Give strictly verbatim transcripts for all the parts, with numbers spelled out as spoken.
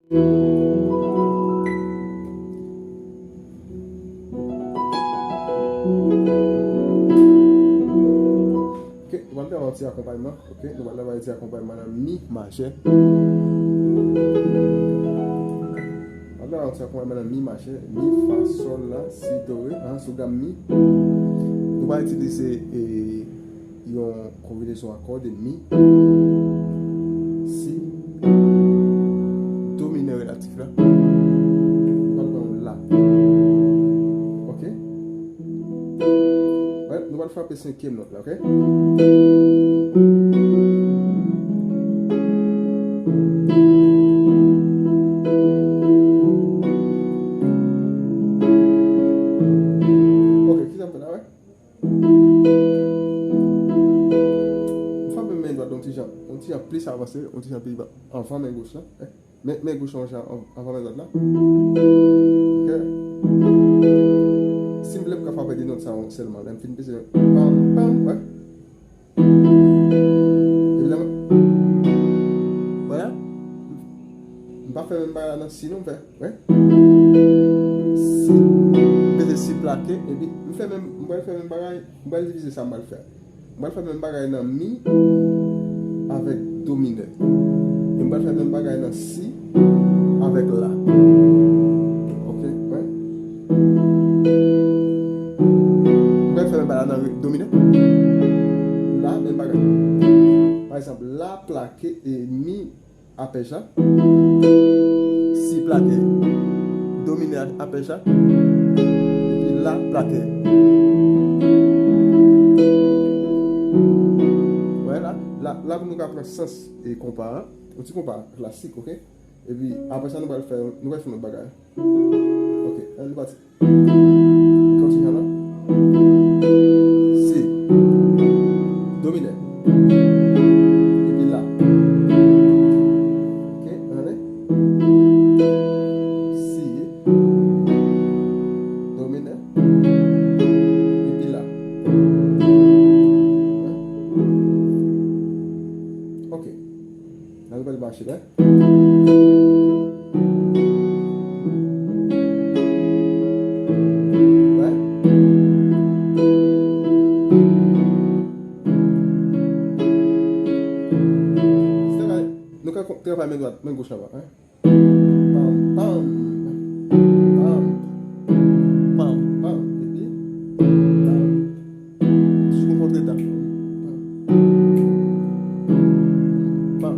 Ok, nou pral travay yon ti akonpayman. Ok, nou pral travay yon ti akonpayman nan mi majè. Nou pral travay yon ti akonpayman nan mi majè, mi, fa, sòl, la, si, do, re, an, sou gam mi. Nou pral itilize, e, yon konbinezon akò de mi, si, do minè relatif la. Nou pral pran la. Ok? Wè, nou pral frape senkyèm nòt la, ok? Ok, kisa m fè la, wè? M frape men dwat yon ti jan, yon ti jan plis avanse, yon ti jan pi anvan men goch la. Men, men goch la yon jan an-, anvan men dwat la. Ok. Si m vle, m ka frape de nòt sa yo sèlman. Lè m fin peze, pam, pam, wè. Epi lè m, wè. M pa fè menm bagay la nan si non, m fè. Wè. Si. M peze si plake, epi m fè menm, m pral fè menm bagay, m pral divize sa m pral fè. M pral fè menm bagay nan mi avèk do minè. E m pral fè menm bagay nan si avèk la. Ok, wè. M pral fè menm bagay nan re-, do minè. La, menm bagay. Pa egzanp, la plake e mi apèch la. Si plake. Do minè apèch la. Epi la plake. Wè la, la, la pou nou ka pran sans e konpa a. Yon ti konpa klasik, ok? Epi apre sa, nou pral fè, nou pral fè yon lòt bagay. Ok, ann nou pati. Kontinye la. Si. Do minè. Epi la. Ok, ann ale. Si. Do minè. Epi la. Ok. La nou pral mache, wè. Wè. Se la, nou ka kon-, travay men dwat, men goch anba, wè. Pam, pam. Pam. Pam, pam. Epi, pam. Sou yon kontretan. Pam.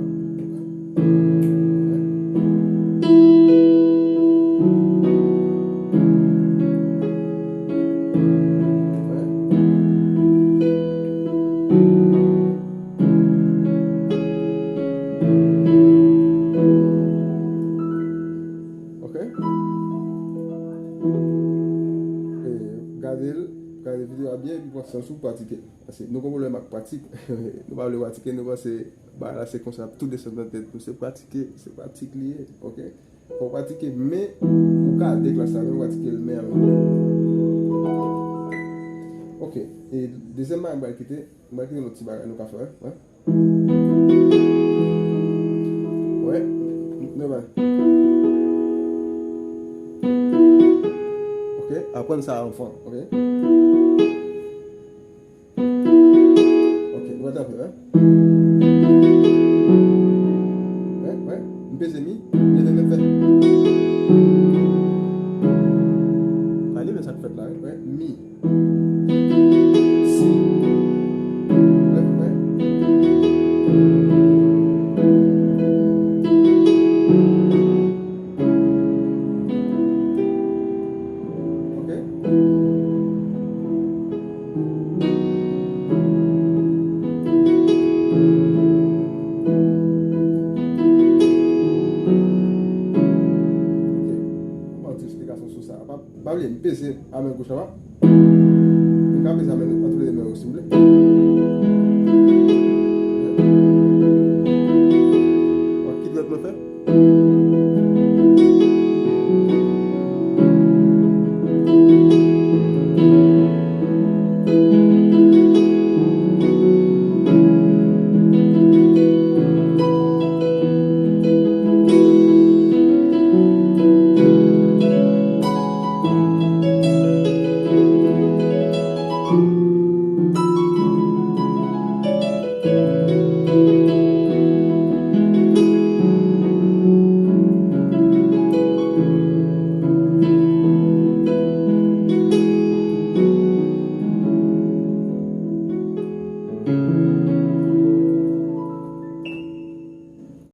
Ok? E, gade l, gade videyo a byen, epi pran sans ou pratike l. Paske nou gen pwoblèm ak pratik. Nou pa vle pratike, nou panse bagay la se konsa, tou desann nan tèt nou. Se pratike, se pratik li ye, ok? Fò w pratike, men ou ka de klas la, men ou pratike l, men an menm tan. Ok, e dezyèm bagay m pral kite, m pral kite yon lòt ti bagay nou ka fè, wè. Wè, nòmal. Ok, aprann sa anvan, ok? Ok, nou pral tape, wè. Wè, wè, m peze mi, m leve men m fè. Gade men sa k fèt la, wè, wè, mi. Si. Wè, wè. Ok. Ok. Bon, ti eksplikasyon sou sa. Pa, pa bliye, m peze a men goch la, pa. M ka peze a men, an tou le de men yo, si w vle. Wè ki dwèt mwen fè?